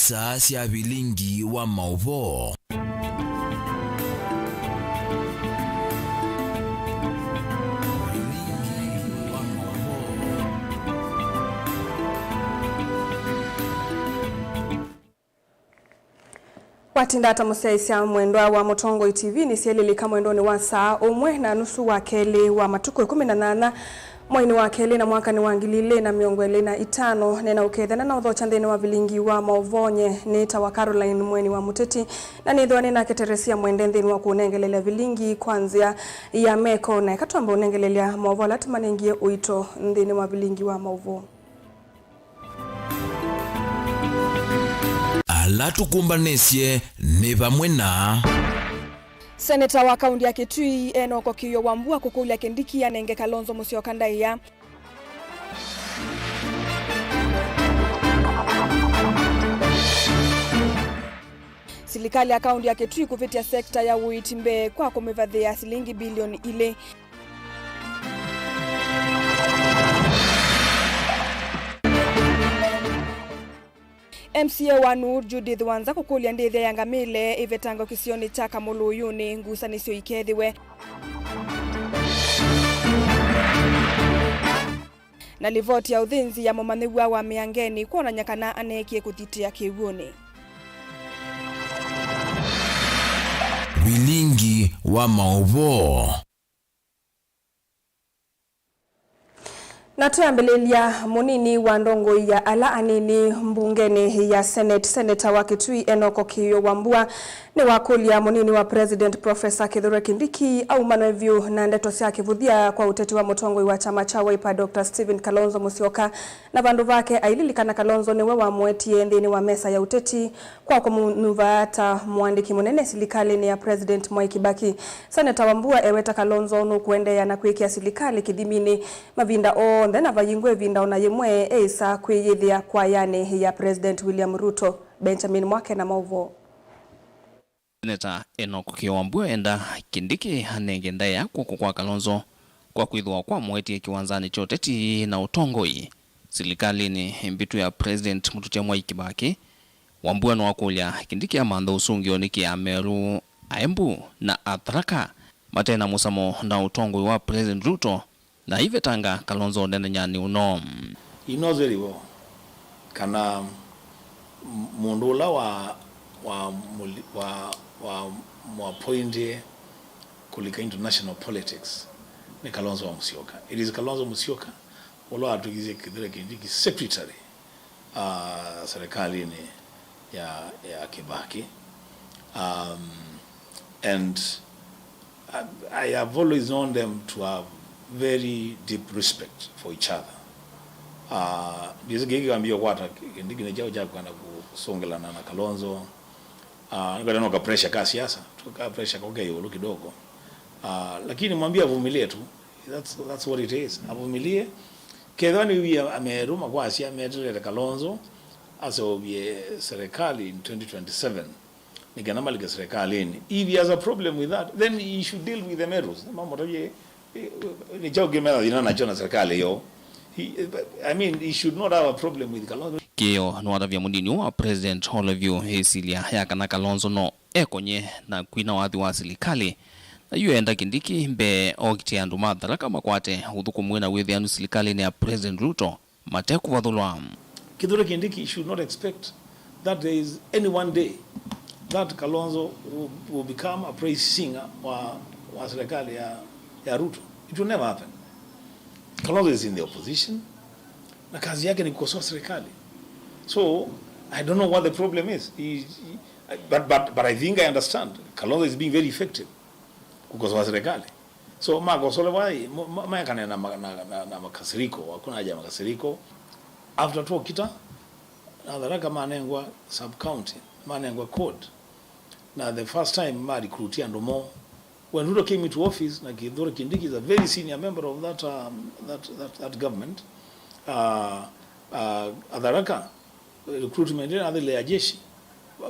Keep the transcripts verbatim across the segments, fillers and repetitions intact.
Saa sya vilingi wa maũvoo. Vilingi wa maũvoo. Watinda ata mũsyaĩĩsya mwendwa wa Mũtongoi T V? Nĩsyelĩlĩka mwendonĩ wa saa ũmwe na nusu wa kelĩ wa matukũ ĩkũmi na nyanya, mweinĩ wa kelĩ na mwakanĩ wa ngili ilĩ na mĩongo ĩlĩ na itano. Nena ũkethana na ũthokya nthĩnĩ wa vilingi wa maũvoo. Nye nĩtawa Caroline Mweni wa Mũteti, na nĩthĩwa nĩnake Teresia Mwende nthĩnĩ wa kũnengelelya vilingi kwa nzĩa ya meko. Na eka twambe ũnengelelya maũvoo ala tũmanengie ũito nthĩnĩ wa vilingi wa maũvoo. Ala tũkũmbanĩsye nĩ vamwe na. Seneta wa kaunti ya Kitui, Enock Kĩũa Wambua, kũkũlya Kindiki anenge Kalonzo Musyoka ndaĩa. Silikalĩ ya kaunti ya Kitui kũvĩtya sekta ya ũiiti mbee kwa kũmĩvathĩĩa silingi bilioni ilĩ. M C A wa Nuur, Judith Wanza, kũkũlya ndĩthya ya ngamĩle ĩvetangwe kĩsionĩ kya Kamũlũyũnĩ, ngusanĩsyo ikethĩwe. Na livoti ya ũthĩnzi ya mũmanyĩw'a wa mĩangeni kwonany'a kana aneekie kũthitĩa kĩw'ũnĩ. Vilingi wa maũvoo. Na twĩambĩlĩlya, mũnini wa ndongoi ya ala anini mbungenĩ ya Senate, Seneta wa Kitui Enock Kĩũa Wambua, nĩwakũlya mũnini wa President Professor Kithure Kindiki aumanwe vyũ na ndeto sya kĩvũthya kwa ũteti wa mũtongoi wa kyama kya Wiper, Doctor Stephen Kalonzo Musyoka, na vandũ vake aililikana Kalonzo nĩwe wamũetie nthĩnĩ wa mesa ya ũteti kwa kũmũnyuva ta mũandĩki mũnene silikalĩnĩ ya President Mwai Kibaki. Seneta Wambua eweta Kalonzo nũkũendeea na kwĩkĩa silikalĩ kĩthiminĩ mavinda onthe, na vayingwa ĩvinda ona yĩmwe eĩsa kwĩyĩthĩa kwayanĩ ya President William Ruto. Benjamin Mwake na maũvoo. Seneta Enock Kĩũa Wambua enda Kindiki anenge ndaĩa kw'oko kwa Kalonzo kwa kwĩthĩwa kwamũetie kĩwanzanĩ kya ũteti na ũtongoi silikalĩnĩ mbĩtu ya President mũtũtya Mwai Kibaki. Wambua nĩwakũlya Kindiki amanthe ũsũngĩo nĩkĩ Ameru, Aembu na Atharaka mate na mũsamo na ũtongoi wa President Ruto, na aivetanga Kalonzo ũnenenyanĩ ũno. He knows very well kana m-, mũndũ ũla wa, wa, mũli-, wa, wa mũappointie kũlika into national politics nĩ Kalonzo wa Musyoka. It is Kalonzo Musyoka ũla watwĩkĩsye Kithure Kindiki secretary, uh, serikalini ya, ya Kibaki. Um, and I, I have always known them to have very deep respect for each other. Uh, ndizi gigi kambia kwata Kindiki nĩ kyaũ kya kwenda kusongelana na Kalonzo. Uh, nĩkwenda no ka pressure ka siasa, tu ka pressure koke yulu kidogo. Uh, lakini mwambie avumilie tu. That's, that's what it is. Avumilie. Kethwa nĩ wia Ameru makwasya meterere Kalonzo aseũvye serikali in twenty twenty-seven, nĩ kana malike serikalini. If he has a problem with that, then he should deal with the Merus. Mamũtavye, eh, nĩ kyaũ kĩmena thĩna nakyo na serikali yo. He, I mean, he should not have a problem with Kalonzo. Kĩũa nĩwatavya mũnini wa President Olevyu ĩsilya ya kana Kalonzo no ekonye na kwina wathi wa silikalĩ, na yu enda Kindiki mbee okitye andũ ma Tharaka makwate ũthũkũmi wĩna wĩthĩanu silikalĩnĩ ya President Ruto mate kũvathũlwa. Kithure Kindiki should not expect that there is any one day that Kalonzo will, will become a praise singer wa, wa serikali ya, ya Ruto. It will never happen. Kalonzo is in the opposition. Na kazi yake ni kukosoa serikali. So, I don't know what the problem is. He, he, but, but, but I think I understand. Kalonzo is being very effective kukosoa serikali. So, makosolewa, ma-, ma-, maekane na, ma-, na, na, na makasiriko. Hakuna haja ya makasiriko. After twokita, na Tharaka manengwa sub-county, manengwa code. Na the first time ma recruit andũ moo. When Ruto came into office, na Kithure Kindiki is a very senior member of that, um, that, that, that government, uh, uh, Atharaka, recruitment ĩla athile ya jeshi,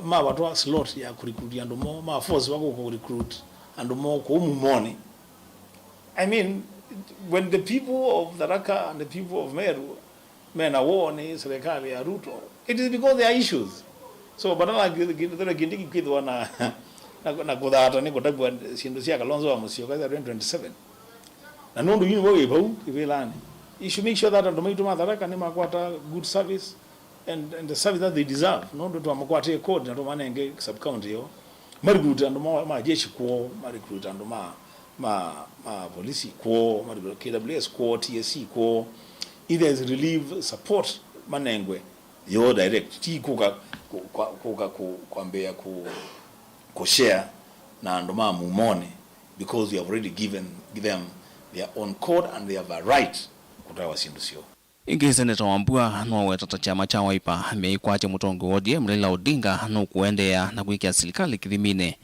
mavatwa slot ya kũrecruit andũ moo, ma force wako kũrecruit andũ moo kũu Mumoni. I mean, when the people of Tharaka and the people of Meru mena war nĩ serikali ya Ruto, it is because there are issues. So, badala ya kĩ-, kĩ-, kĩndũ kĩngĩ kwĩthĩwa na, na, na kũthata nĩ kũtavw'a syĩndũ sya Kalonzo wa Musyoka sya twenty twenty-seven. Na nũndũ yu nĩvo wĩ vau kĩvĩlanĩ, you should make sure that andũ maitũ ma Tharaka nĩmakwata good service and, and the service that they deserve. Nũndũ twamakwatĩe code na tũmanenge sub-county ĩyo. Ma recruit andũ ma, ma jeshi kwoo, ma recruit andũ ma, ma, ma polisi kwoo, ma recruit K W S kwoo, T S C kwoo. If there is relief support, manengwe yo direct, ti kũka, kũ-, kwa-, kũka kũ-, kwambĩĩa kũ-, kũ-share na andũ ma mumonĩ, because we have already given them their own code and they have a right kũtawa syĩndũ syoo. Ĩngĩ, Seneta Wambua nĩwaweta ta kyama kya Wiper meikwatya mũtongoi wa O D M Raila Odinga nũkũendeea na kwĩkĩa silikalĩ kĩthiminĩ,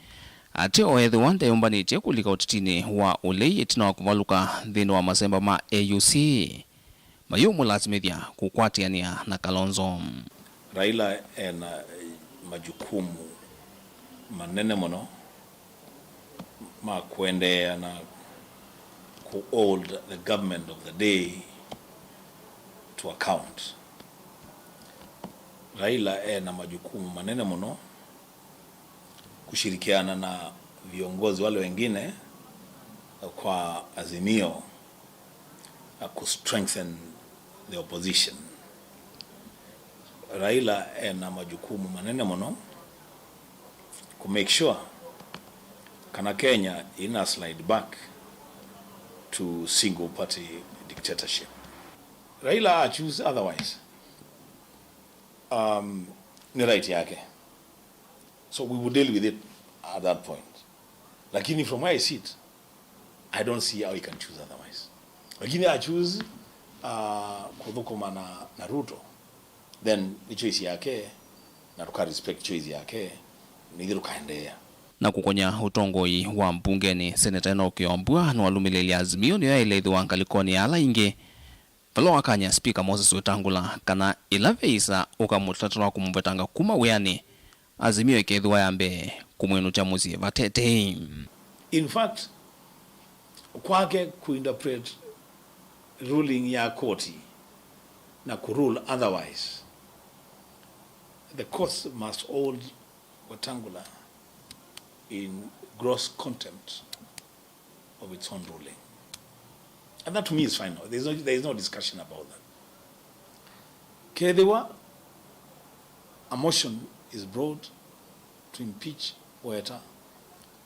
atĩ o ethĩwa ndeyũmbanĩtye kũlika ũtetinĩ wa ũlei ĩtina wa kũvalũka nthĩnĩ wa masemba ma A U C, mayũmũlasimĩthya kũkwatĩanĩa na Kalonzo. Raila ena, eh, majukumu manene mũno ma kũendeea na kũ hold the government of the day to account. Raila ena majukumu manene mũno kushirikiana na viongozi wale wengine kwa Azimio na ku strengthen the opposition. Raila ena majukumu manene mũno ku make sure kana Kenya ina slide back to single party dictatorship. Raila a choose otherwise, um, ni right yake. So we will deal with it at that point. Lakini from where I sit, I don't see how he can choose otherwise. Lakini a choose, uh, kũthũkũma na, na Ruto, then ni choice yake, na tũka respect choice yake, na ithyĩ tũkaendeea. Na kũkonya ũtongoi wa mbungenĩ, Seneta Enock Wambua nĩwalũmĩlĩĩlya Azimio nĩyo yaĩle ĩthĩwa ngalĩkonĩ ya ala aingĩ vala wakany'a Spika Moses Wetangula kana ĩla veĩsa ũka mũtalatala wa kũmũvetanga kuma wĩanĩ, Azimio ĩkethĩwa ya mbee kũmwĩnũkya mũsyĩ vate tei. In fact, kwake kuinterpret ruling ya koti na kurule otherwise, the courts must hold Wetangula in gross contempt of its own ruling. And that to me is final. There's no, there is no discussion about that. Kethĩwa a motion is brought to impeach Weta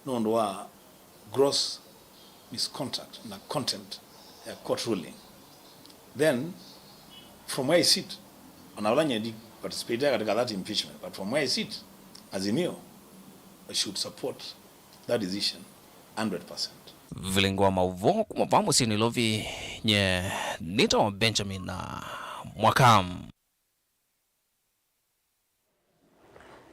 nũndũ wa gross misconduct na contempt ya court ruling, then from where I sit, ona vala nye ndi participate katika that impeachment, but from where I sit, Azimio should support that decision hundred percent. Vilingi wa maũvoo kuma vaa mũsyĩ Nairobi, nye nĩtawa Benjamin Mwaka.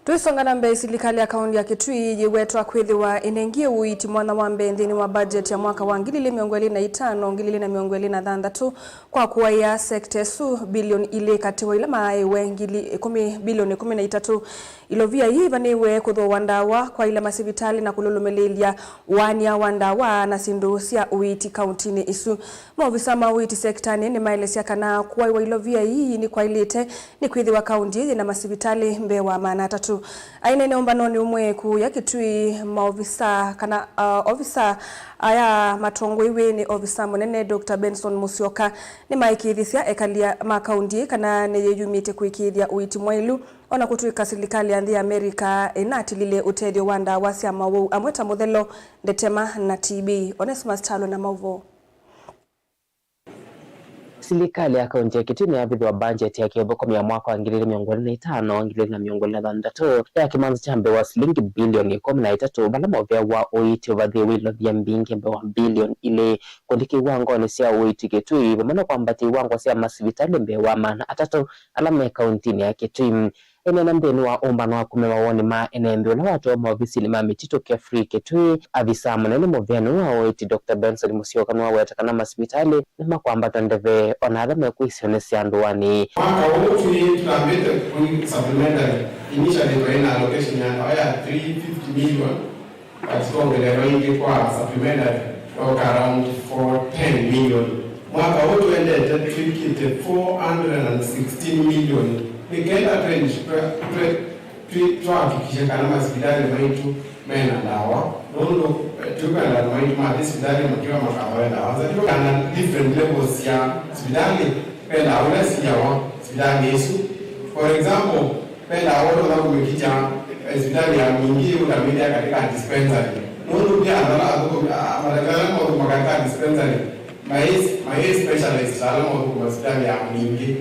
Tũisonga na mbee, silikalĩ ya kaũntĩ ya Kitui yĩwetwa kwĩthĩwa ĩnengie ũiiti mwanya wa mbee nthĩnĩ wa budget ya mwaka wa ngili ilĩ mĩongo ĩlĩ na itano, ngili ilĩ na mĩongo ĩlĩ na thanthatũ kwa kũaĩa sekta ĩsu bilioni ilĩ katĩ wa ila maaĩwe ngili ĩkũmi, bilioni ĩkũmi na itatũ. Ilovia ii ivanĩĩwe kũthooa ndawa, kwaĩla masivitalĩ na kũlũlũmĩlĩĩlya ũaany'a wa ndawa na syĩndũ sya ũiiti kaũntĩnĩ ĩsu. Maovisa ma ũiiti sekitanĩ nĩmaelesya kana kũaĩwa ilovia ii nĩkwaĩlĩte nĩkwĩthĩwa kaũntĩ ĩĩ yĩna masivitalĩ mbee wa maana atatũ. Aineena ũmbanonĩ ũmwe kũũya Kitui, maovisa kana, uh, ovisa aya matongoew'e nĩ ovisa mũnene Doctor Benson Musyoka nĩmaĩkĩĩthisya ekali ma kaũntĩ ĩĩ kana nĩyĩyumĩtye kũĩkĩĩthya ũiiti mwaĩlu. O na kũtw'ĩka silikalĩ ya nthĩ ya America ĩnatilile ũtethyo wa ndawa sya mawau amwe ta mũthelo, ndetema, na T B. Onesmus Kyalo na maũvoo. Silikalĩ ya kaũntĩ ya Kitui nĩyavĩthĩwa mbanjeti ya kĩũthũkũmi ya mwaka wa ngili ilĩ mĩongo ĩlĩ na itano, ngili ilĩ na mĩongo ĩlĩ na thanthatũ ya kĩmanza kya mbee wa silingi bilioni ĩkũmi na itatũ, vala mũvea wa ũiiti ũvathĩĩwe ilovia mbingĩ mbee wa bilioni ilĩ, kũthi kĩwangonĩ sya ũiiti Kitui, vamwe na kwambatya iwango sya masivitalĩ mbee wa maana atatũ ala me kaũntĩnĩ ya Kitui. Ĩneena nthĩnĩ wa ũmbano wa kũmya mawoni ma ene nthĩ ũla watwawa maovisinĩ ma mĩtitũ Kefrey Kitui, avisaa mũnene mũvea nũũ wa ũiiti Doctor Benson Musyoka nĩwaweta kana masivitalĩ nĩmakwambatwa ndeve o na ala mekwĩsĩonĩ sya ndũanĩ. Mwaka ũũ twĩ tũtambĩte kũi supplementary, initially twaĩ na allocation ya ndawa ya three fifty million, but twongelelwa ĩngĩ kwa supplementary, yoka around four ten million. Mwaka ũũ tũendete twĩkĩte four hundred and sixteen million. Nĩ kenda twenty, twe-, twe-, Twĩ-, twahakikishe kana masivitalĩ maitũ mena ndawa, nũndũ, eh, twĩkwenda andũ maitũ mathi sivitalĩ makiwa makavoe ndawa. Nza twĩ kana different levels sya sivitalĩ, ve ndawa ila siawa sivitalĩ ĩsu. For example, ve ndawa ũtonya kũmĩkitya, eh, sivitalĩ ya Mwingi ũtamĩthya katika dispensary. Nũndũ pia andũ ala athũkũmi, ah, madakitari ala mathũkũma katika dispensary, mai, mai specialist ala mathũkũma sivitalĩ ya Mwingi.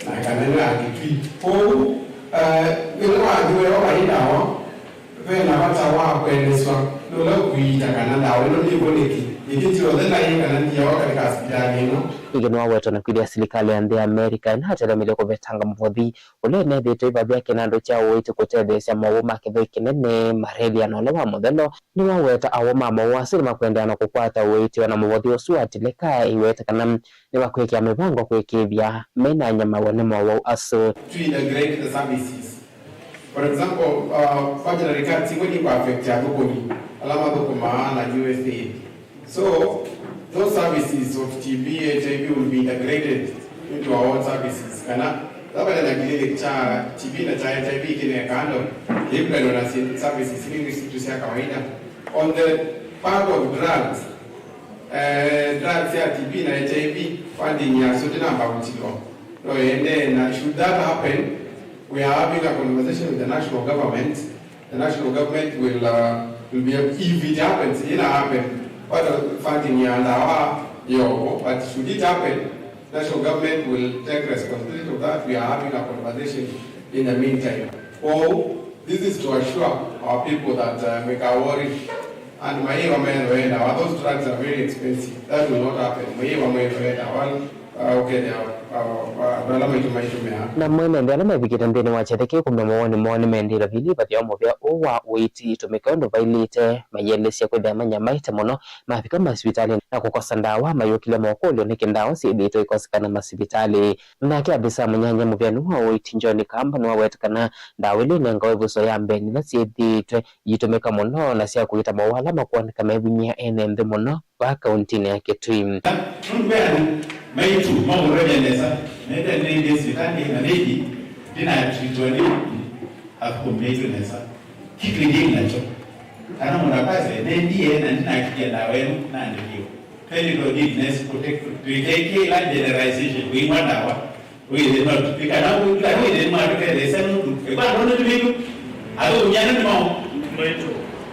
Na kana nĩ ya Kitui. Kwoou, eh, ĩla wathi weewa vai ndawa, ve na vata wa kũeleswa nĩ ũla ũkũiita kana ndawa ĩno nĩvũnĩki ĩkĩti yonthe naĩ kana ndiyawa katika sivitalĩ ĩno. Ningĩ nĩwawetwa na kwĩthĩa silikalĩ ya nthĩ ya Amerika ĩnatelemile kũvetanga mũvothi ũla ĩnethĩĩtwe ĩvathĩa kĩnandũ kya ũĩti kũtetheesya mowau ma kĩthei kĩnene, malaria, na ũla wa mũthelo. Nĩwaweta awau ma mowau asu nĩmakwendeea na kũkwata ũĩti, o na mũvothi ũsu wa Tileka ĩwete kana nĩmakwĩkĩa mĩvango kwĩkĩĩthya menanyamaw'a nĩ mowau asu. To integrate the services. For example, uh, veterinary cards imwe nĩkwa affect athũkũmi ala mathũkũmaa na U S A. So, those services of T B, H I V will be integrated into our own services. Kana, tabale na clinic cha T B na cha H I V kine kando, kĩmbeno na si-, services ilingi situ sya kawaida. On the part of drugs, eh, drugs ya T B na H I V, funding ya so tinamba kutilwa. No, ende na should that happen, we are having a conversation with the national government. The national government will, uh, will be, if it happens, it happen, but funding ya ndawa yoko, but should it happen, national government will take responsibility of that. We are having a conversation in the meantime. So, this is to assure our people that, uh, make our worry. And maiwa methwenda, those drugs are very expensive. That will not happen. Maiwa methwenda, one, uh, okay, they are, uh, uh, andũ ala maitũ maitũmĩaa. Na mwene nthĩ ala mevikĩte nthĩnĩ wa kyathĩ kĩu kumya mawoni moo nĩmendile vili vathĩa mũvea ũũ wa ũiiti itũmĩke ũndũ vailĩte, mayĩelesya kwĩthĩa manyamaĩte mũno mavika masivitalĩnĩ na kũkosa ndawa, mayũkĩlya mokũlyo nĩkĩ ndawa syĩthĩĩtwe ikosekana masivitalĩ. Nake avisa mũnyanya mũvea nũũ wa ũiiti John Kamba nĩwaweta kana ndawa ila inengawa ĩvuso ya mbee nĩ ila syĩthĩĩtwe iitũmĩka mũno na sya kũiita mowau ala makwoneka mevinyĩa ene nthĩ mũno vaa kauntinĩ ya Kitui. Nũndũ ve andũ maitũ maũtony'a nesa, methĩa nĩendie sivitalĩ na maybe ndinatritwa nĩ athũkũmi maitũ nesa. Kitu ingĩ nakyo, kana mũndũ akwasya nendie na ndinakitia ndawa ĩno naandĩkiwe. Federal did nesa protect, twĩkekĩla generalization, kũimwa ndawa. Wĩthĩe no, nĩ kana wĩ-, kana wĩthĩe no atũtetheesya nũndũ ĩkwatwa nĩ tũmĩtũ. Athũkũmi ana nĩ mao.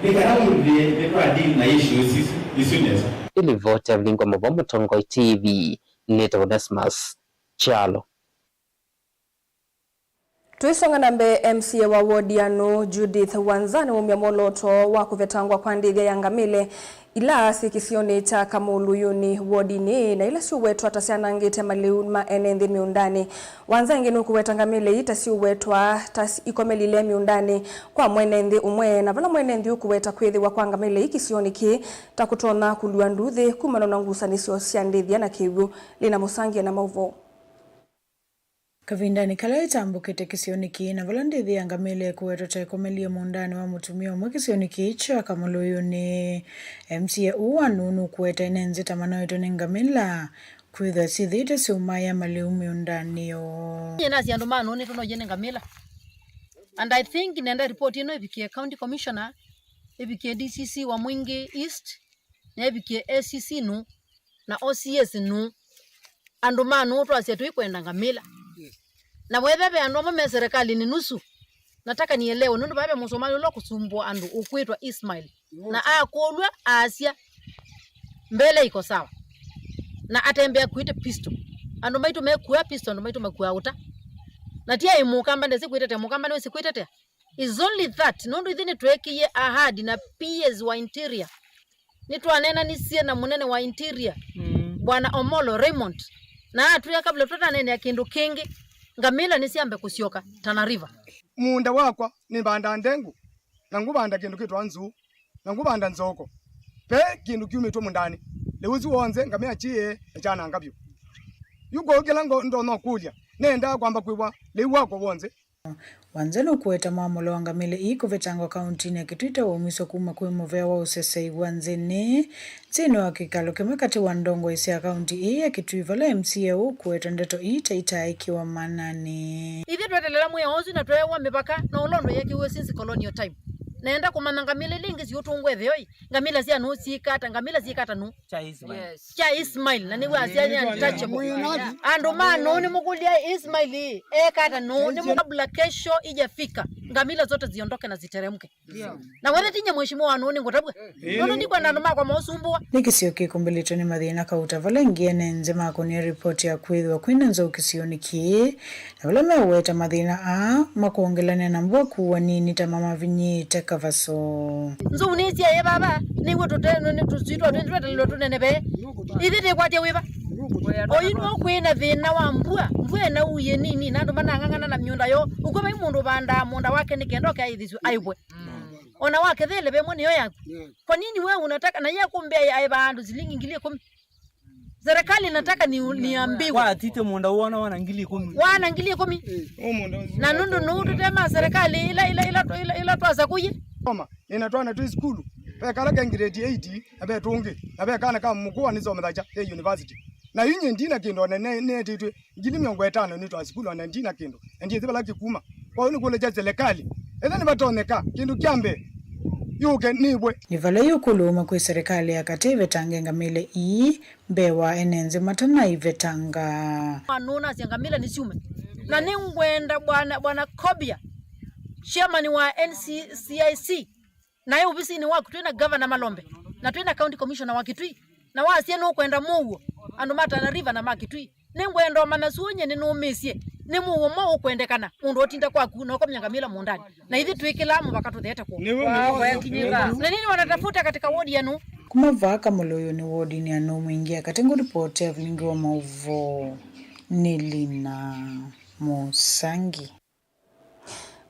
Nĩ kana wĩthĩe nĩ twa deal na issues isu, isu nesa. Ĩlivoti ya Vilingi wa Mauvoo Mũtongoi T V, nĩtawa Onesmus Kyalo. Tũisonga na mbee, M C A wa wodi ya Nũũ, Judith Wanza, nĩwaumya mwolooto wa kũvetangwa kwa ndĩthya ya ngamĩle ila syĩ kĩsionĩ kya Kamũlũyũnĩ wodinĩ, na ila syũwetwa ta syanangĩte malĩu ma ene nthĩ mĩũndanĩ. Wanza ĩngĩ nũkũweta ngamĩle ii ta syũwetwa ta s-, ikomelile mĩũndanĩ kwa mwene nthĩ ũmwe, na vala mwene nthĩ ũkũweta kwĩthĩwa kwa ngamĩle ii kĩsionĩ kĩĩ ta kũtonya kũlua nduuthĩ kumana na ngusanĩsyo sya ndĩthya na kĩw'ũ. Lina Mũsangie na maũvoo. Kavindanĩ kala ĩtambũkĩte kĩsionĩ kĩĩ na vala ndĩthĩ ya ngamĩla ĩkũwetwa ta ĩkomelie mũũndanĩ wa mũtumĩa ũmwe kĩsionĩ kĩĩ kya Kamũlũyũnĩ, M C A ũũ wa Nũũ nũkũweta ene nzĩ ta manoetwe nĩ ngamĩla kwĩthwa syĩthĩĩtwe syũmaĩa malĩu mĩũndanĩ yoo. Nyie nasya andũ ma Nũũ nĩtũnoie nĩ ngamĩla. And I think nenda report ĩno ĩvikie County Commissioner, ĩvikie D C C wa Mwingi East, na ĩvikie A C C Nũũ, na O C S Nũũ. Andũ ma Nũũ twasya tũikwenda ngamĩla. Na wethĩa ve andũ amwe me serikalini nusu, nataka nielewe, nũndũ vaa ve Mũsomali ũla ũkũsumbũa andũ ũkwĩtwa Ismail. Na akũlw'a aasya, mbele iko sawa. Na atembea kuĩte pistol. Andũ maitũ mekua pistol, andũ maitũ makua ũta. Na ti aĩ Mũkamba ndesĩ kwĩtetea, Mũkamba nĩwĩsĩ kwĩtetea. It's only that, nũndũ ithyĩ nĩtweekĩie ahadi na P S wa interior. Nĩtwaneenanisye na mũnene wa interior, mm, Bwana Omolo Raymond. Na atwĩa kabla tũtaneenea kĩndũ kĩngĩ, ngamĩla nĩsyambe kũsyoka Tana River. Mũũnda wakwa nĩvandaa ndengũ, na ngũvanda kĩndũ kĩtwa nzũũ, na ngũvanda nzoko. Ve kĩndũ kyumĩtw'e mũũndanĩ, lĩu ũsu w'onthe ngamĩla kyĩe na kyananga vyũ. Yu kwoou kĩla ngo-, ndonya ũkũlya, nĩendaa kwamba kwĩw'a lĩu wakwa w'onthe. Wa nzĩ nũkũweta mwamũlo wa ngamĩla ii kũvetangwa kauntinĩ ya Kitui ta waumisye kuma kwĩ mũvea wa ũseseĩ wa nzĩnĩ nthĩnĩ wa kĩkalo kĩmwe katĩ wa ndongoi sya kaunti ii ya Kitui, vala M C A ũkũweta ndeto ii ta itaaĩkĩwa mananĩ. Ithyĩ twetelela mwĩao ũsu na tweewa mĩvaka na ũla ũndũ yeekĩiwe since colonial time. Nenda kũmanya ngamĩla ila ingĩ siũtũngwa ĩtheo ii, ngamĩla sya nũũ syĩka ata, ngamĩla syĩka ata nũũ? Kya Ismail. Yes. Kya Ismail, na nĩw'o asya nĩ untouchable. Andũ ma nũũ nĩmũkũlya Ismail ĩ, eka ata nũũ? Nĩmũ-, kabla kesho ijafika, ngamila zote ziondoke na ziteremke. Ndio. Na wethe tinye mheshimiwa wa nũũ nĩngũtavw'a. Nũndũ ndikwenda andũ makwa maũsumbũa. Nĩ kĩsio kĩkumbĩlĩtwe nĩ mathĩna kauta vala ĩngĩ ene nzĩ makũnie ripoti ya kwĩthĩwa kwĩna nzou kĩsionĩ kĩĩ, na vala meũweta mathĩna aa makwongelany'a na mbua kuwa nini ta mamavinyĩĩte kavaso. Nzou nĩsyaĩe vava, nĩw'o tũte-, nĩ tũsitwa twĩ twetelelwa tũneneve. Ithyĩ tĩkwatya wĩva? Oyu nĩwe kwĩna thĩna wa mbua, mbua ĩnauie nini, na andũ manang'ang'ana na mĩũnda yoo. Ũkw'o vai mũndũ ũvandaa mũũnda wake nĩ kenda oke aĩthĩsw'e aĩvwe. Ona wakethele vemwe nĩyo yaku. Kwa nini wewe unataka, na yeye kumbe aĩva andũ silingi ngili ĩkũmi? Serikali inataka ni, niambiwe. Watite mũũnda wona wana ngili ĩkũmi. Wana ngili ĩkũmi. Na nũndũ nũũ tũtema serikali ila, ila, ila, ila, ila twasa kũyĩ. Soma, nina twana twĩ sukulu. Ve kala ke grade eight, na ve tũngĩ, na ve kana ka mũkũa nĩsomethakya ke university. Na yu nyie ndina kĩndũ, ona ne-, neetĩtwe ngili mĩongo ĩtano nĩ twa sukulu, ona ndina kĩndũ. Na ndiĩsĩ vala kĩkuma. Kwa hiyo nĩkũlĩkya serikali, ethĩwa nĩvatonyeka, kĩndũ kya mbee, yũke nĩvwe. Nĩ vala yu kũlũma kwĩ serikali ya katĩ ĩvetange ngamĩle ii mbee wa ene nzĩ matanaivetanga. Nũnasya ngamĩla nĩsyume. Na nĩngwenda bwana, bwana Kobia, chairman wa N C C I C, naĩ ovisinĩ waku twĩ na Governor Malombe, na twĩ na County Commissioner wa Kitui, na wasya nũkwenda mũuo andũ ma Tana River na ma Kitui. Nĩngwenda ũmanya suo nyie nĩnũmĩĩsye nĩ mũuo mwaũ ũkwendekana mũndũ ũtinda kwaku na ũkomya ngamĩla mũũndanĩ, na ithyĩ twĩkĩlaa mũvaka tũtheete kwoo. Nĩwe, nĩwe. Na nini wanatafuta katika wodi yenu? Kuma vaa Kamũlũyũnĩ wodinĩ ya Nũmwingĩa katĩ ngũripoti ya vilingi wa maũvoo nĩ Lina Mũsangi.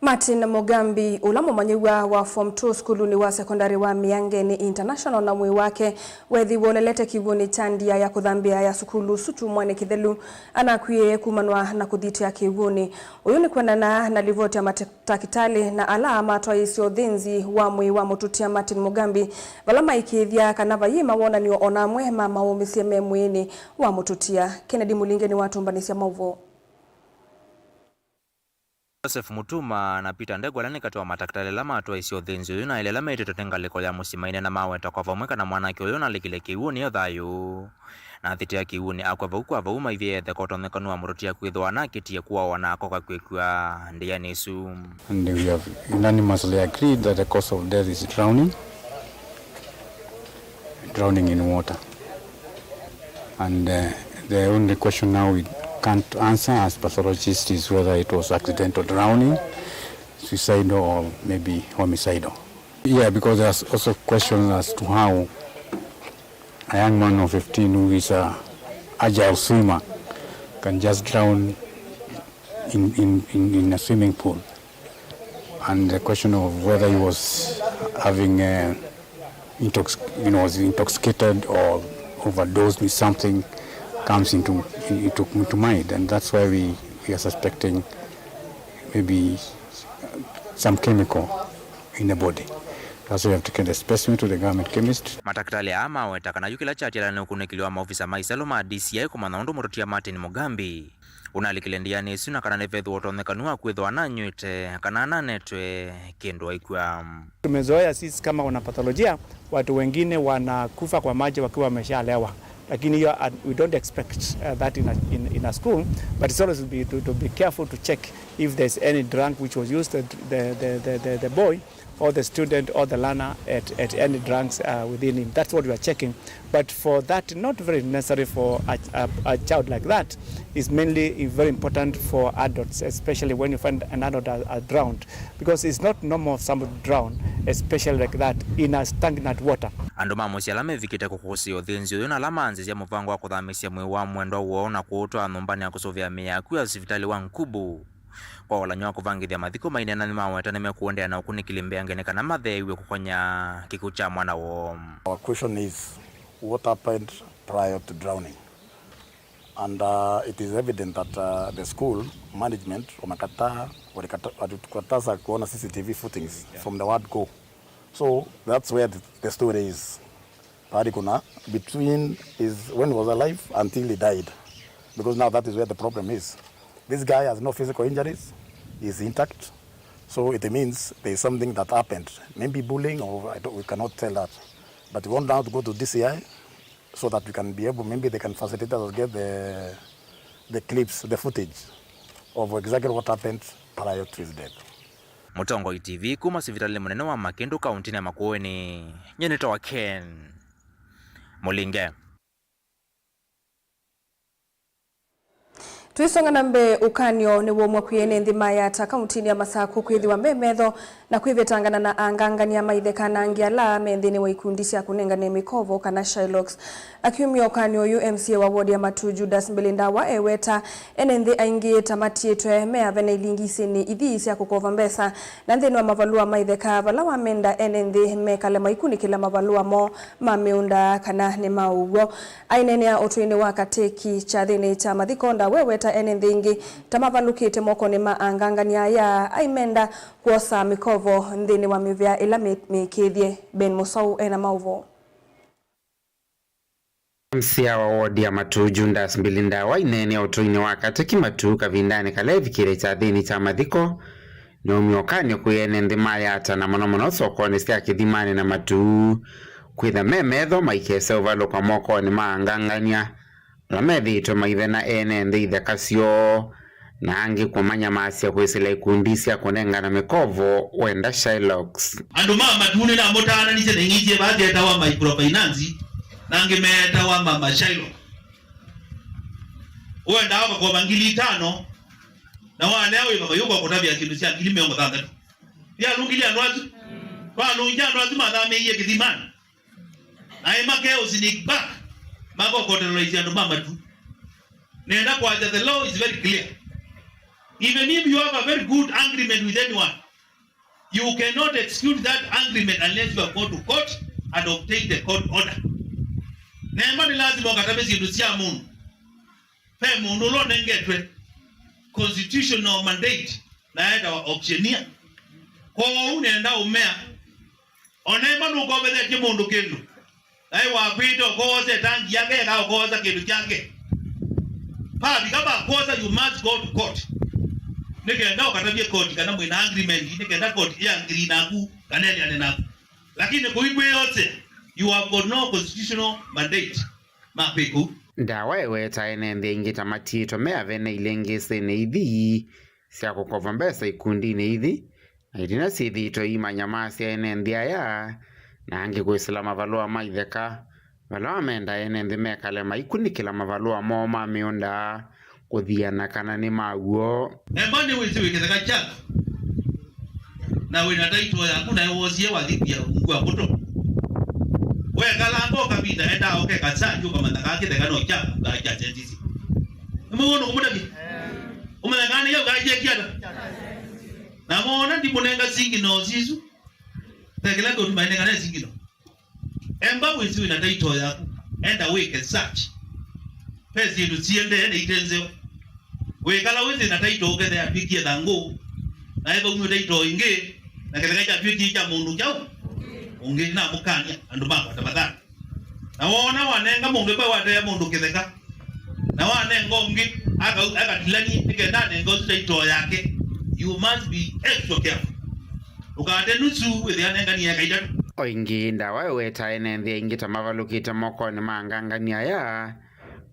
Martin Mugambi, ũla mũmanyĩw'a wa Form two sukulunĩ wa sekondalĩ wa Mĩangeni International, na mwĩĩ wake weethĩiwe ũlelete kĩw'ũnĩ kya ndia ya kũthambĩa ya sukulu ũsu kyumwanĩ kĩthelu, anakwie kumanwa na kũthitĩa kĩw'ũnĩ. Ũyũ nĩ kwendana na livoti ya matakĩtalĩ na ala matwaĩĩsye ũthĩnzi wa mwĩĩ wa mũtũtia Martin Mugambi, vala maĩkĩĩthya kana vaiĩ mawonany'o o na amwe ma maũmĩsye me mwĩĩnĩ wa mũtũtia. Kennedy Mulinge nĩwatũmbanĩsya maũvoo. Joseph Mutuma na Peter Ndegwa ala nĩ katĩ wa matakĩtalĩ ala matwaĩĩsye ũthĩnzi ũyũ na elĩ ala metĩtwe nĩ ngalĩko ya mũsyĩ maine na maweta kwa vamwe kana mwanake ũyũ nalikile kĩw'ũnĩ e thayũ. Na athitĩa kĩw'ũnĩ akw'a vau kwa vau maivye etheka ũtonyekanu wa mũtũtia kwĩthĩwa nakĩtie kũawa na akoka kwĩkw'a ndĩanĩ ĩsu. And we have unanimously agreed that the cause of death is drowning, drowning in water. And, uh, the only question now we can't answer as pathologists is whether it was accidental drowning, suicidal, or maybe homicidal. Yeah, because there's also questions as to how a young man of fifteen who is a agile swimmer can just drown in, in, in, in a swimming pool. And the question of whether he was having a intox-, you know, was intoxicated or overdosed with something comes into, into, into mind, and that's why we, we are suspecting maybe some chemical in the body. That's why we have taken the specimen to the government chemist. Matakĩtalĩ aa maweta kana yu kĩla kyatiala nĩ ũkunĩkĩli wa maovisa ma iselo ma D C I kũmanya ũndũ mũtũtia Martin Mugambi ũnalikile ndĩanĩ ĩsu na kana nĩvethĩwa ũtonyekanu wa kwĩthĩwa ananyw'ĩte kana ananetwe kĩndũ aikw'a. Tumezoea sisi kama wanapatholojia, watu wengine wanakufa kwa maji wakiwa wameshalewa, lakini hiyo, uh, we don't expect, uh, that in a, in, in a school, but it's always be, to, to be careful to check if there's any drug which was used, the, the, the, the, the, the boy or the student or the learner at, at any drugs, uh, within him. That's what we are checking. But for that, not very necessary for a, a, a child like that, is mainly very important for adults, especially when you find an adult has, has drowned, because it's not normal for somebody to drown, especially like that, in a stagnant water. Andũ ma mũsyĩ ala mevikĩte kũkũsĩĩa ũthĩnzi ũyũ na ala maanzĩsya mũvango wa kũthamĩsya mwĩĩ wa mwendwa woo na kũũtwaa nyũmbanĩ ya kũsũvĩa mĩĩ ya akw'ũ ya sivitalĩ wa Nkubu. Kwa ũlany'o wa kũvangĩthya mathiko, maine na nĩmaweta nĩmekũendeea na ũkunĩkĩli mbeange nĩ kana matheew'e kũkonya kĩkw'ũ kya mwana woo. Our question is, what happened prior to drowning? And uh, it is evident that uh, the school management wamekataa, walikata-, walitukataza kuona C C T V footings from the word go. So that's where the, the story is. Pahali kuna between is when he was alive until he died. Because now that is where the problem is. This guy has no physical injuries, he's intact. So it means there is something that happened. Maybe bullying, or I don't, we cannot tell that. But we want now to go to D C I so that we can be able, maybe they can facilitate us get the, the clips, the footage of exactly what happened prior to his death. Mũtongoi T V kuma sivitalĩ mũnene wa Makĩndũ kauntinĩ ya Makueni. Nyie nĩtawa Ken Mũlinge. Tũisonga na mbee, ũkany'o nĩwomwa kwĩ ene nthĩ ma Yatta kauntinĩ ya Masakũ kwĩthĩwa me metho na kwĩvetangana na angangany'a ma itheka na angĩ ala me nthĩnĩ wa ikundi sya kũnengane mĩkovo kana Shylocks. Akiumya ũkany'o ũyũ, M C A wa ward ya Matuu Judas Mbili Ndawa eweta ene nthĩ aingĩ ta matiĩtwe meave na ilingi isyĩnĩ ithi sya kũkova mbesa na nthĩnĩ wa mavalũa ma itheka, vala wamenda ene nthĩ mekale maikunĩkĩla mavalũa moo ma mĩũnda kana nĩ ma ũw'o. Aineenea ũtũinĩ wa katĩki kyathĩnĩ kya mathiko, Ndawa eweta ene nthĩ aingĩ ta mavalũkĩte mokonĩ ma angangany'a aya aimenda kwosa mĩkovo nthĩnĩ wa mĩvĩa ĩla mĩ-, mĩĩkĩĩthye. Ben Mũsau ena maũvoo. M C A wa ward ya Matuu Judas Mbili Ndawa aineenea ũtũinĩ wa katĩki Matuu kavindanĩ kala evikĩle kyathĩnĩ kya mathiko, nĩaumya ũkany'o kwĩ ene nthĩ ma Yatta na mũno mũno sokonĩ sya Kĩthimanĩ na Matuu kwĩtha me metho maikese ũvalũka mokonĩ ma angangany'a ala methĩĩtwe maithena ene nthĩ itheka syoo, na angĩ kũmanyamasya kwĩsĩla ikundi sya kũnengana mĩkovo wenda Shylocks. Andũ ma Matuu nĩnamũtaananisye na ing'itie vaa syetawa microfinance, na angĩ meetawa ma, ma Shylock. Ũendaa ũkakova ngili itano, na walea wĩva mayũka kũtavya kĩndũ sya ngili mĩongo thanthatũ. Ndialũngilye andũ asu. Twalũngya andũ asu mathamĩie Kĩthimanĩ. Na ĩmakeo sneak back, makokotelelaisya andũ ma Matuu. Nenda kwasya, the law is very clear. Even if you have a very good agreement with anyone, you cannot execute that agreement unless you have gone to court and obtained the court order. Nemba nĩ lazima ũkatave syĩndũ sya mũndũ. Ve mũndũ ũla ũnengetwe constitutional mandate na etawa auctioneer. Kwoou nenda ũmea, o nemba nũkovethetye mũndũ kĩndũ, naĩ wakwĩte ũkoosa ĩtangi yake, eka ũkoosa kĩndũ kyake. Vavika va kwosa, you must go to court, nĩ kenda ũkatavye koti kana mwĩ na agreement, nĩ kenda koti ĩ agree naku kana ĩleane naku. Lakini kũikwĩyosea, you have got no constitutional mandate ma kwĩka ũu. Ndawa eweta ene nthĩ aingĩ ta matiĩtwe meave na ilengĩsĩnĩ ithi sya kũkova mbesa ikundinĩ ithi, na itina syĩthĩĩtwe iimanyamasya ene nthĩ aya, na angĩ kwĩsĩla mavalũa ma itheka, vala wamenda ene nthĩ mekale maikunĩkĩla mavalũa moo ma mĩũnda kũthiana kana nĩ ma w'o. Emba nĩwĩsĩ wĩ kĩtheka kyaku, na wĩ na taitoo yaku, naĩ woosie wathi kwia ungu wa mũto. Wekalanga o kavinda endaa ũkeka saa yu ũkamanya kaa kĩtheka no kyaku, kaa kya sendisi. Nĩmwĩw'ona kũmũtavya? Ũmanya kaa nĩ kyaku, kaa kyekie ata? Na moona ndimũnenga singino sisu. Ve kĩla kĩũtuma ĩnengane singino. Emba wĩsĩ wĩ na taitoo yaku, enda wĩke search. Ve syĩndũ siendee na ite nzeo. Wĩkala wĩsĩ na taitoo ũkethĩa atw'ĩkie thangũ, na ethwa umw'e taitoo ĩngĩ, na kĩtheka kyatw'ĩkie kya mũndũ kyaũ ũngĩ, namũkany'a andũ makwa tafadhali. Na woona wanenga mũndũ ĩmwe, watea mũndũ kĩtheka, na wanenga ũngĩ, aka-, akatilani nĩ kenda anenga ũsu taitoo yake, you must be extra careful. Ndũkate nusu wĩthĩa anenganie eka itatũ. O ĩngĩ, Ndawa eweta ene nthĩ aingĩ ta mavalũkĩte mokonĩ ma angangani aya,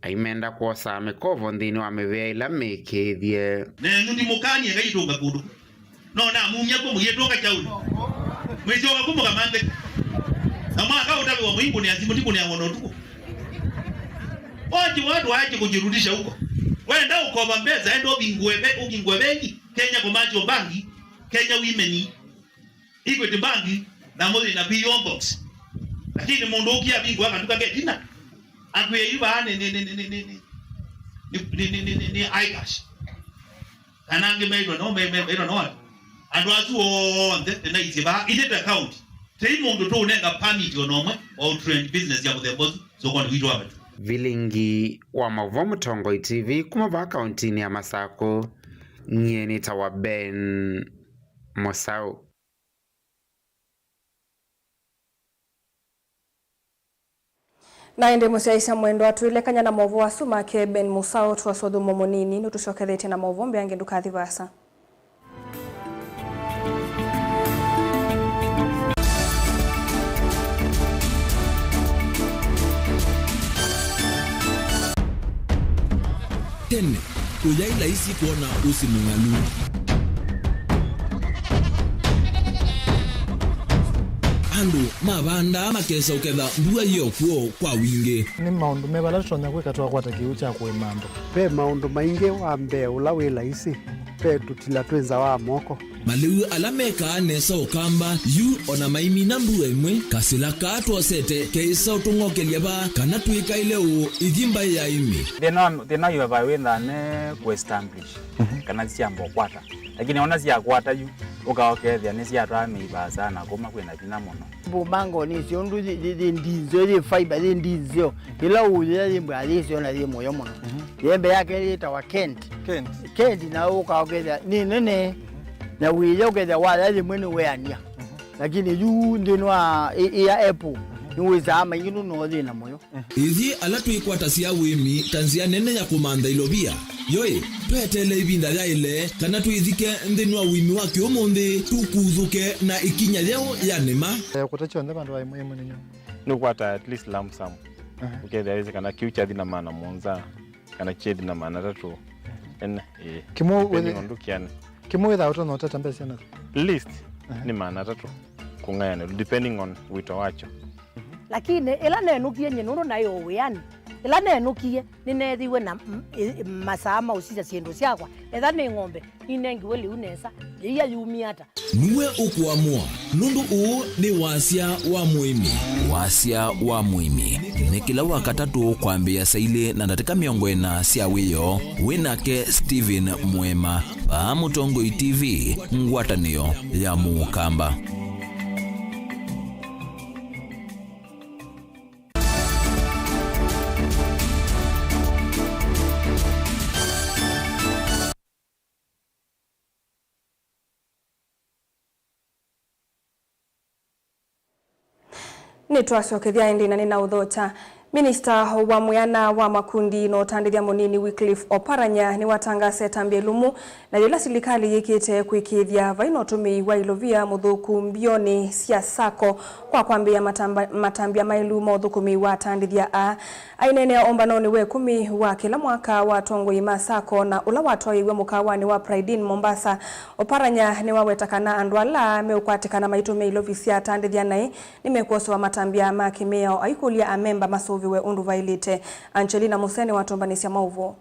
aimenda kwosaa mĩkovo nthĩnĩ wa mĩvĩa ĩla mĩkĩĩthye. Nenyu ndimũkanie eka itũnga kũndũ. No namumya kwa mũyĩtũnga kyaũnĩ. Mwĩsyoka kũmũka mandĩ. Na mwaka ũtavĩwa mũingũnĩa simũ, ndikũnĩawa na ũtukũ. Wache watu waache kujirudisha huko. Wenda ũkova mbesa, enda ũvingũe be-, ũvingũe bengi, Kenya Commercial Bank, Kenya Women, Equity Bank, na mũthĩ na P O Box. Lakini mũndũ ũkia vingũa katuka ke tina. Akwĩa yu vaa nĩ, nĩ, nĩ iCash. Kana angĩ meĩtwa no, me-, me-, meĩtwa no andũ. Andũ asu onthe nĩnaisye vaa, ithyĩ ta county, tei mũndũ tũũnenga permit o na ũmwe wa ũtrend business ya mũthemba ũsu sokonĩ witũ wa Matuu. Vilingi wa maũvoo Mũtongoi T V kuma vaa kaũntinĩ ya Masakũ, nyie nĩtawa Ben Mũsaũ. Na ĩndĩ mũsyaĩĩsya mwendwa, twĩlekany'a na maũvoo asu make Ben Mũsaũ, twasũthũmũa mũnini, nũtũsyokethetye na maũvoo mbeange, ndũkathi vaasa. Tene, kũyaĩ laisi kwona ũsĩ mũng'alu. Andũ mavandaa makesa ũketha mbua yĩ o kw'o kwa wingĩ. Nĩ maũndũ meva ala tũtonya kwĩka twakwata kĩw'ũ kya kũĩma andũ? Ve maũndũ maingĩ. Wa mbee ũla wĩ laisi, ve tũtila twĩ nza wa moko. Malĩu ala mekaa nesa Ũkamba yu o na maimina mbua ĩmwe, kasĩla kaa twosete keĩsa ũtũng'okelya vaa kana twĩkaĩle ũũ ithi mbaĩ ya ĩmĩ. Thĩna wa, thĩna wa highway wĩthaa ne kũ establish, mhm, kana syamba ũkwata. Lakini ona syakwata yu, ũka ũkethĩa nĩsyatwaa mĩi vaasa na kũma kwĩna vinya mũno. Mbumbango nĩsyo ũndũ yĩ, yĩ, yĩ ndinzeo, yĩ fiber, yĩ ndinzeo. Ĩla ũyĩa yĩ mbwa yĩsyo na yĩ mũyo mũno. Mhm. Yembe yake yĩtawa Kent. Kent. Kent na ũka ũkethĩa nĩ nene. Mhm. Na wĩya ũkethĩa waya yĩmwe nĩweania. Mhm. Lakini yu nthĩnĩ wa ĩ, ĩ ya apple, mhm, nĩwĩsaa maingĩ nũno thĩna mũyo. Ithyĩ ala twĩkwatasya ũĩmi ta nzĩa nene ya kũmantha ilovia, yoĩ, tweteele ĩvinda yaĩle kana twĩthike nthĩnĩ wa ũĩmi wa kĩũmũnthĩ, tũkuthũke na ĩkinya yeũ ya nĩma. Eh, kũta kyonthe vandũ wa ĩmwe ĩmwe nĩnyo. Nĩũkwata at least lump sum. Aha. Ũkethĩa wĩsĩ kana kĩu kyathi na maana mũonza, kana kyethi na maana atatũ. Ene, ĩĩ. Kĩmwe depending wĩthĩ-, on ndũkĩanĩ. Kĩmwe wĩthaa ũtonya ũtata mbesa na? Least, aha, nĩ maana atatũ kũng'ayanĩlwa, depending on wĩto wakyo. Lakini ĩla nenũkie nyie nũndũ naĩ o wĩanĩ, ĩla nenũkie nĩneethiwe na m-, ĩ-, masaa ma ũsisya syĩndũ syakwa, etha nĩ ng'ombe, ninengiwe lĩu nesa, yĩia yumie ata? Nue ũkũamũa, nũndũ ũũ nĩ Wasya wa Mũĩmi. Wasya wa Mũĩmi nĩ kĩla Wakatatũ kwambĩĩa saa ilĩ na ndatĩka mĩongo ĩna sya wĩoo, wĩ nake Stephen Mũema, vaa Mũtongoi T V, ngwatanĩo ya Mũkamba. Nĩtwasyokethya ĩndĩ na nĩnaũthokya. Minista wa mwĩana wa makundi na ũtandĩthya mũnini Wycliffe Oparanya nĩwatangaasa ĩtambya ĩlũmu na yĩla silikalĩ yĩkĩte kwĩkĩĩthya vai na ũtũmĩi wa ilovia mũthũku mbionĩ sya sacco kwa kwambĩĩa matamba-, matambya maĩlu ma ũthũkũmi wa atandĩthya aa. Aineenea ũmbanonĩ wa ĩkũmi wa kĩla mwaka wa atongoi ma sacco na ũla watwaĩĩw'e mũkawanĩ wa Pride Inn Mombasa, Oparanya nĩwaweta kana andũ ala meũkwatĩkana maitũmĩa ilovi sya atandĩthya naĩ nĩmekwosewa matambya ma kĩmĩao, aikũlya amemba masũvĩwe ũndũ vaĩlĩte. Angelina Museni watũmbanĩsya maũvoo.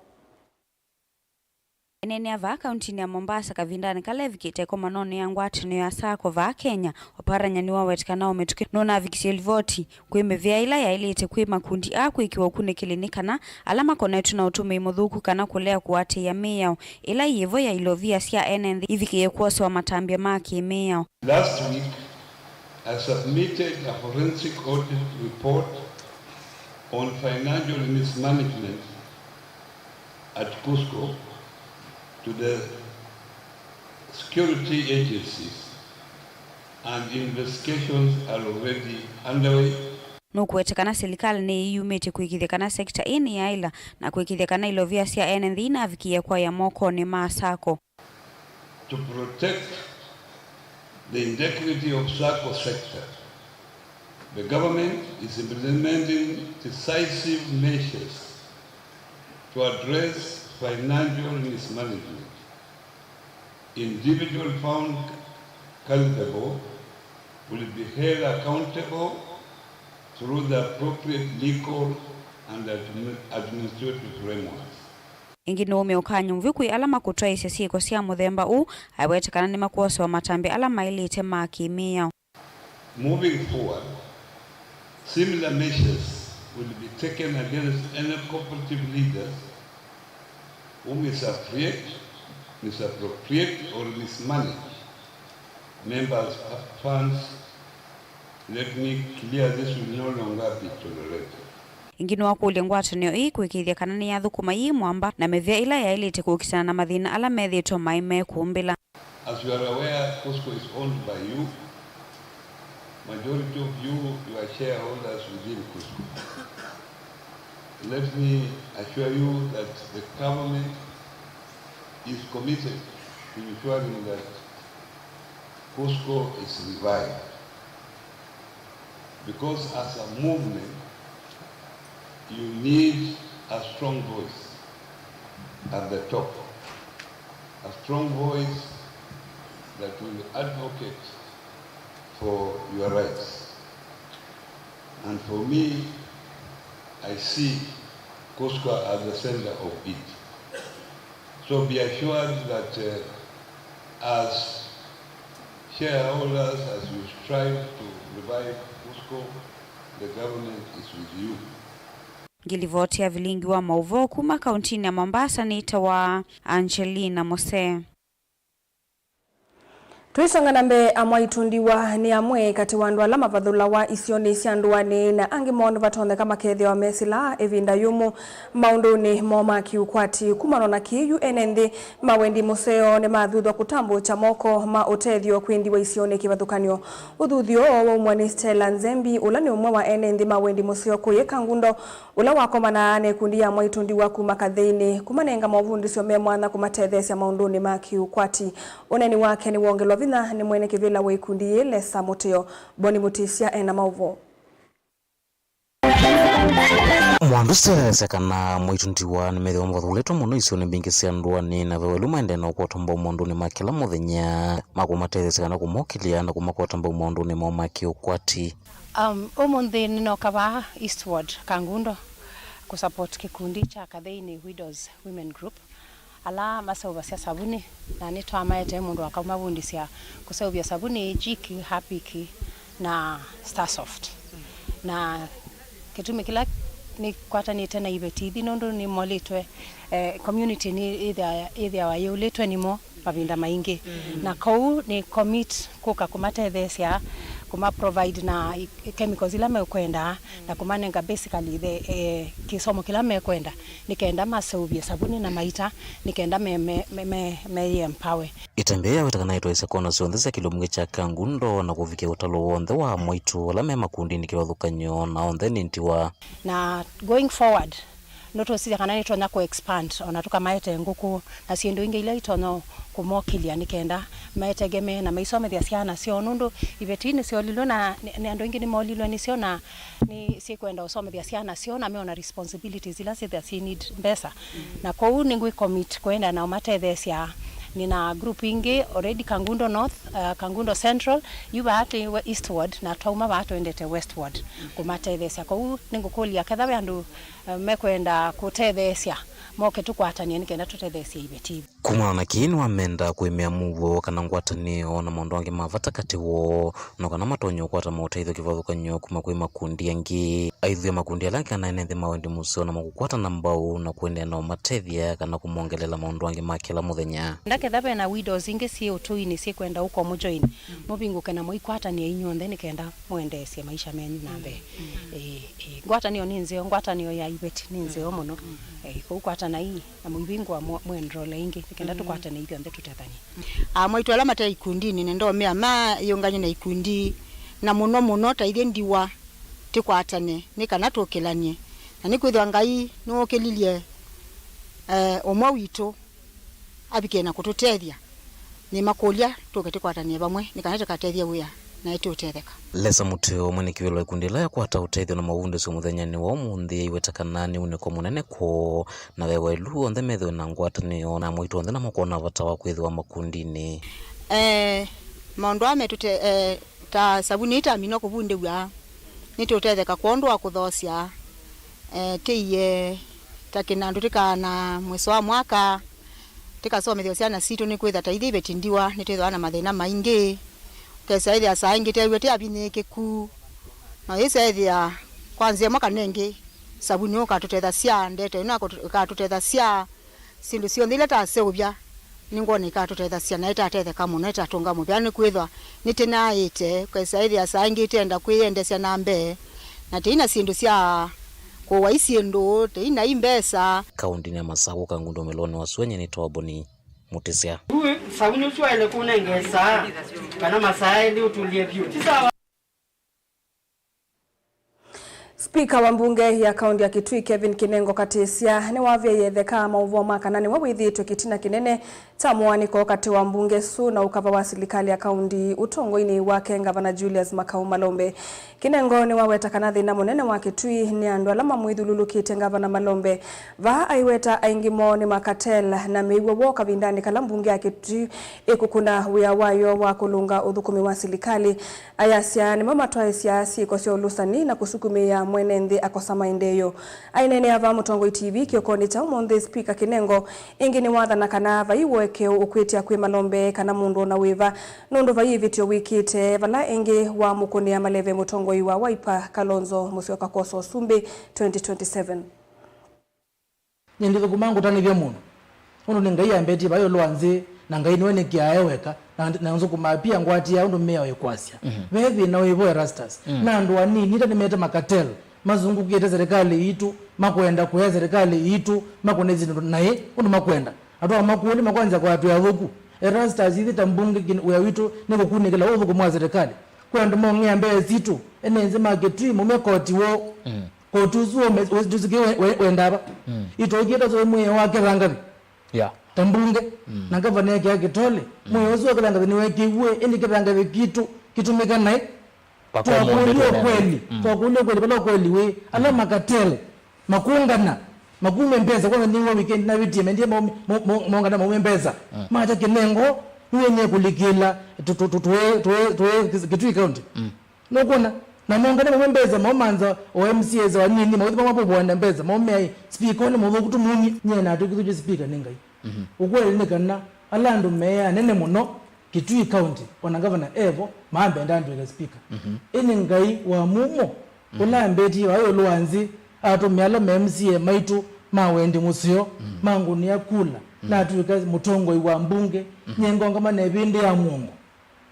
Aineenea vaa kauntinĩ ya Mombasa kavindanĩ kala evikĩte ĩkomanonĩ ya ngwatanĩo ya sacco vaa Kenya, Oparanya nĩwaweta kana o mĩtũkĩ nũnavikisye livoti kwĩ mĩvĩa ĩla yaĩlĩte kwĩ makundi aa kwĩkĩwa ũkunĩkĩli nĩ kana ala makonetw'e na ũtũmĩi mũthũku kana kũlea kũatĩĩa mĩao ĩla yĩvo ya ilovia sya ene nthĩ ivikĩĩe kwosewa matambya ma kĩmĩao. Last week, I submitted a forensic audit report on financial mismanagement at Cusco to the security agencies and investigations are already underway. Nũkũweta kana silikalĩ nĩyĩyumĩtye kũĩkĩĩthya kana sekita ĩĩ nĩyaĩla na kũĩkĩĩthya kana ilovia sya ene nthĩ inavikĩĩa kwaĩa mokonĩ ma sacco. To protect the integrity of sacco sector, the government is implementing decisive measures to address financial mismanagement. Individual found culpable will be held accountable through the appropriate legal and admi-, administrative frameworks. Ĩngĩ nũũmĩa ũkany'o mũvyũ kwĩ ala makũtwaĩĩsya syĩko sya mũthemba ũũ, aiweta kana nĩmakwosewa matambya ala maĩlĩte ma kĩmĩao. Moving forward, similar measures will be taken against any cooperative leaders who misappropriate, misappropriate or mismanage members' funds. Let me clear, this will no longer be tolerated. Ĩngĩ nĩwakũlya ngwatanĩo ĩĩ kũĩkĩĩthya kana nĩyathũkũma yĩ mwamba na mĩvĩa ĩla yaĩlĩte kũkitana na mathĩna ala methĩĩtwe maĩ mekũmbĩla. As you are aware, Cusco is owned by you. Majority of you, you are shareholders within Cusco. Let me assure you that the government is committed to ensuring that Cusco is revived. Because as a movement, you need a strong voice at the top, a strong voice that will advocate for your rights. And for me, I see Cusco as the center of it. So be assured that, uh, as shareholders, as you strive to revive Cusco, the government is with you. Ngilivoti ya vilingi wa mauvoo kuma kauntinĩ ya Mombasa nĩtawa Angelina Mose. Tũisonga na mbee, amwe aitũ ndiwa nĩ amwe katĩ wa andũ ala mavathũlawa isionĩ sya ndũanĩ, na angĩ moo nĩvatonyeka makethĩawa mesĩlaa ĩvinda yũmũ maũndũnĩ moo ma kĩũkwati. Kumana na kĩu, ene nthĩ ma wendi mũseo nĩmathuthw'a kũtambũũkya moko ma ũtethyo kwĩ ndiwa isionĩ kĩvathũkany'o. Ũthuthyo ũũ waumw'a nĩ Stella Nzembi, ũla nĩ ũmwe wa ene nthĩ ma wendi mũseo kũyĩ Kangundo, ũla wakomanaa na ĩkundi ya amwe aitũ ndiwa kuma Katheinĩ, kũmanenga movundĩsyo me mwanya kũmatetheesya maũndũnĩ ma kĩũkwati. Ũneeni wake nĩwongelwa vinya nĩ mwene kĩvĩla wa ĩkundi yĩĩ, Lesa Mũtĩo. Boni Mũtĩsya ena maũvoo. Mwandu syaelesya kana amwe aitũ ndiwa nĩmethĩwa mavathũlĩtwe mũno isionĩ mbingĩ sya ndũanĩ, na ve wa ĩlu maendee na ũkwata mbau maũndũnĩ ma kĩla mũthenya ma kũmatetheesya kana kũmokĩlya na kũmakwata mbau maũndũnĩ moo ma kĩũkwati. Um, ũmũnthĩ nĩnoka vaa Eastward, Kangundo, kũsupport kĩkundi kya Katheinĩ Widows Women Group, ala maseũvasya savunĩ, na nĩtwamaetee mũndũ akaumavundĩsya kũseũvya savunĩ, Jik, Harpic, na Starsoft. Na kĩtumi kĩla nĩkwatanĩte na iveti ithi, nũndũ nĩmolĩtwe, eh, community nĩ ĩthĩa-, ĩthĩawa yĩũlĩtwe nĩmo mavinda maingĩ. Mm. Na kwoou nĩ commit kũka kũmatetheesya, kũma provide na i-, chemicals ila mekwenda, na kũmanenga basically the, eh, kĩsomo kĩla mekwenda, nĩ kenda maseũvye savunĩ na maita, nĩ kenda me, me, me, me, meyĩempower. Ĩtambya yaweta kana ĩtwaĩsya kona syonthe sya kĩlungu kya Kangundo na kũvikĩa ũtalo w'onthe wa amwe aitũ ala me makundinĩ kĩvathũkany'o, na onthe nĩ ndiwa. Na going forward, nũtũsisya kana nĩtũtonya kũ expand, ona tũkamaete ngũkũ na syĩndũ ingĩ ila itonya kũmokĩlya nĩ kenda metegemee na maisomethya syana syoo, nũndũ iveti nĩsyolilwe na nĩ, nĩ andũ aingĩ nĩmolilwe nĩsyo na nĩsyĩkwenda ũsomethya syana syoo na meona responsibilities ila syĩthĩa syĩ need mbesa. Na kwoou nĩngwĩ commit kũendeea na ũmatetheesya. Nĩna group ingĩ already Kangundo North, uh, Kangundo Central, yu vaa twĩ Eastward, na twauma vaa twendete Westward kũmatetheesya. Kwoou nĩngũkũlya ketha ve andũ eh, mekwenda kũtetheesya, moke tũkwatanie nĩ kenda tũtetheesye iveti. Kumana na kĩĩ, nĩwamenda kũĩmĩa mũuo kana ngwatanĩo na maũndũ angĩ ma vata katĩ woo, no kana matonye ũkwata maũteithyo kĩvathũkany'o kuma kwĩ makundi angĩ. Aithũya makundi ala angĩ kana ene nthĩ ma wendi mũseo na makũkwatana mbau na kũendeea na ũmatethya kana kũmongelela maũndũ angĩ ma kĩla mũthenya. Ndaketha ve na widows ingĩ syĩ ũtũinĩ syĩkwenda ũko mũjoin, mũvingũke na mũikwatanie inyw'onthe nĩ kenda mũendeesye maisha menyu na mbee. Ĩĩ, ĩĩ. Ngwatanĩo nĩ nzeo, ngwatanĩo ya iveti nĩ nzeo mũno. Ĩĩ, kwoou kwatanai na mũivingũa mũ-, mũenrole ingĩ nĩ kenda tũkwatane ithyonthe tũtethanie. Amwe aitũ ala mate ikundinĩ nĩndomea mayĩũngany'e na ikundi, na mũno mũno ta ithyĩ ndiwa tĩkwatane nĩ kana tũkĩlany'e. Na nĩkwĩthĩwa Ngai nĩwũkĩlilye, eh, ũmwe witũ avikĩe na kũtũtethya. Nĩmakũlya tũke tũkwatanĩe vamwe nĩ kana tũkatethye wĩa naĩ tũũtetheka. Lesa Mũteo, mwene kĩvĩla wa ikundi ĩla yakwata ũtethyo na mavundĩsyo mũthenyanĩ wa ũmũnthĩ, aiweta kana nĩ unĩko mũnene kwoo, na ve wa ĩlu onthe methĩwe na ngwatanĩo na amwe aitũ onthe na makona vata wa kwĩthĩwa makundinĩ. Eh, maũndũ aa metũte-, eh, ta savunĩ ĩtaminwa kũvundĩw'a, nĩtũũtetheka kwondũ wa kũthoosya, eh, tĩie ta kĩnandũ tĩkaana mwĩso wa mwaka. Tĩkasomethya syana sitũ nĩkwĩtha ta ithyĩ iveti ndiwa nĩtwĩthĩawa na mathĩna maingĩ. Ũkesa ĩthĩa saa ingĩ teew'e tĩ avinyĩĩkĩku. Na ũyĩsa ĩthĩa kwa nzĩa ĩmwe kana ĩngĩ, savunĩ ũkatũtethasya, ndeto ĩno ĩkatũtethasya, syĩndũ syonthe ila taseũvya nĩngwona ikatũtethasya na ĩtatetheka mũno, ĩtatũnga mũvea nĩkwĩthwa nĩtĩnaaĩte. Ũkesa ĩthĩa saa ingĩ ĩtenda kwĩyendesya na mbee na tĩi na syĩndũ sya Kũwai syĩndũ, tei nai mbesa. Kaũntĩnĩ ya Masakũ, Kangundo Meloni wa Suenya nĩ Toboni Mutisya. Yu sauni ũsu waĩle kũnengesa kana masaa elĩ ũtũlye vyũ. Ti sawa. Spika wa mbunge ya kaunti ya Kitui, Kevin Kinengo Katisya, nĩwavyaie ĩtheka maũvoo ma kana nĩwe wĩthĩĩtwe kĩtina kĩnene kya mũaanĩko katĩ wa mbunge ĩsu na ũkava wa silikalĩ ya kaunti ũtongoinĩ wake Ngavana Julius Makau Malombe. Kinengo nĩwaweta kana thĩna mũnene wa Kitui nĩ andũ ala mamwĩthyũlũlũkĩte Ngavana Malombe. Vaa aiweta aingĩ moo nĩ ma cartel na mĩw'o woo kavindanĩ kala mbunge ya Kitui ĩkũkũna wĩa wayo wa kũlũnga ũthũkũmi wa silikalĩ. Ayasya nĩmo matwaĩsya syĩko sya ũlũsani na kũsukumĩĩa mwene nthĩ akosa maendeeo. Aineenea vaa Mũtongoi T V kĩokonĩ kya ũmũnthĩ, Spika Kinengo ĩngĩ nĩwathana kana vai ũekeo ũkwĩtya kwĩ Malombe kana mũndũ o na wĩva, nũndũ vai ĩvĩtyo wĩkĩte vala ĩngĩ wamũkũnĩa maleve mũtongoi wa Wiper, Kalonzo Musyoka, kwosa ũsumbĩ twenty twenty-seven. Nyie ndithũkũmaa ngũtanĩthya mũndũ, ũndũ nĩ Ngai ambetye vaa ĩũlũ wa nthĩ, na Ngai nĩwe nĩkĩaa e weka, na, na nthũkũmaa pia ngwatĩaa ũndũ mĩao ĩkwasya. Mhm. Ve thĩna wĩvo Erastus? Mm. Na andũ anini ĩta nĩmete makatel, mazungũkĩte serikali itũ, makwenda kũya serikali itũ, makũne syĩndũ naĩ ũndũ makwenda. Atwaa makũlĩ makwanzya kwatwĩa athũku. Erastus, ithyĩ ta mbunge, kin-, wĩa witũ nĩ kũkunĩkĩla ũthũkũmi wa serikali. Kwĩ andũ mong'ea mbee sitũ, ene nthĩ ma Kitui, maumya koti woo. Mm. Koti ũsu wome-, we-, ndũsikĩe we-, we-, wendaa va? Mm. Itũkĩte tũĩ mwĩao wa kĩthangathĩ. Yeah. Ta mbunge, mm, na ngavana ekĩa kĩtole, mm, mwĩao ũsu wa kĩthangathĩ nĩwekĩiw'e, ĩndĩ kĩthangathĩ kitũ kĩtũmĩka naĩ. Mpaka ũmũnthĩ twakũlya tũneena. Ũkweli, mm, twakũlya ũkweli, vala ũkweli wĩ, ala makatele, makũngana, makume mbesa, kwanza nĩwa weekend navĩtie, mendie maume-, mo-, mo-, mongana maume mbesa. Mm. Makya Kinengo, nĩwe nĩekũlikĩla tũ-, tũ-, tũ-, tũĩ, tũĩ, tũĩ Kitui County. Mm. Nũkwona? Na mongane mamwe mbesa, maumanza o M C As wanini, mauthi mamwe kũvoana mbesa, maume ai, speaker nĩ mũthũku, tũmumye. Nyie natwĩkĩthũkye speaker nĩ Ngai. Mhm. Ũkweli nĩ kana, ala andũ me anene mũno Kitui County, ona ngavana evo, maambenda ndwĩke speaker. Mhm. Ĩnĩ Ngai wa mumo, mhm, ũla ambĩtie wa ĩũlũ wa nthĩ, atũmĩa ala ma M C A maitũ ma wendi mũseo, mhm, mangũnĩa kula, mhm, natw'ĩka mũtongoi wa mbunge, mhm, nyie ngongama na ĩvĩndĩ ya mũongo.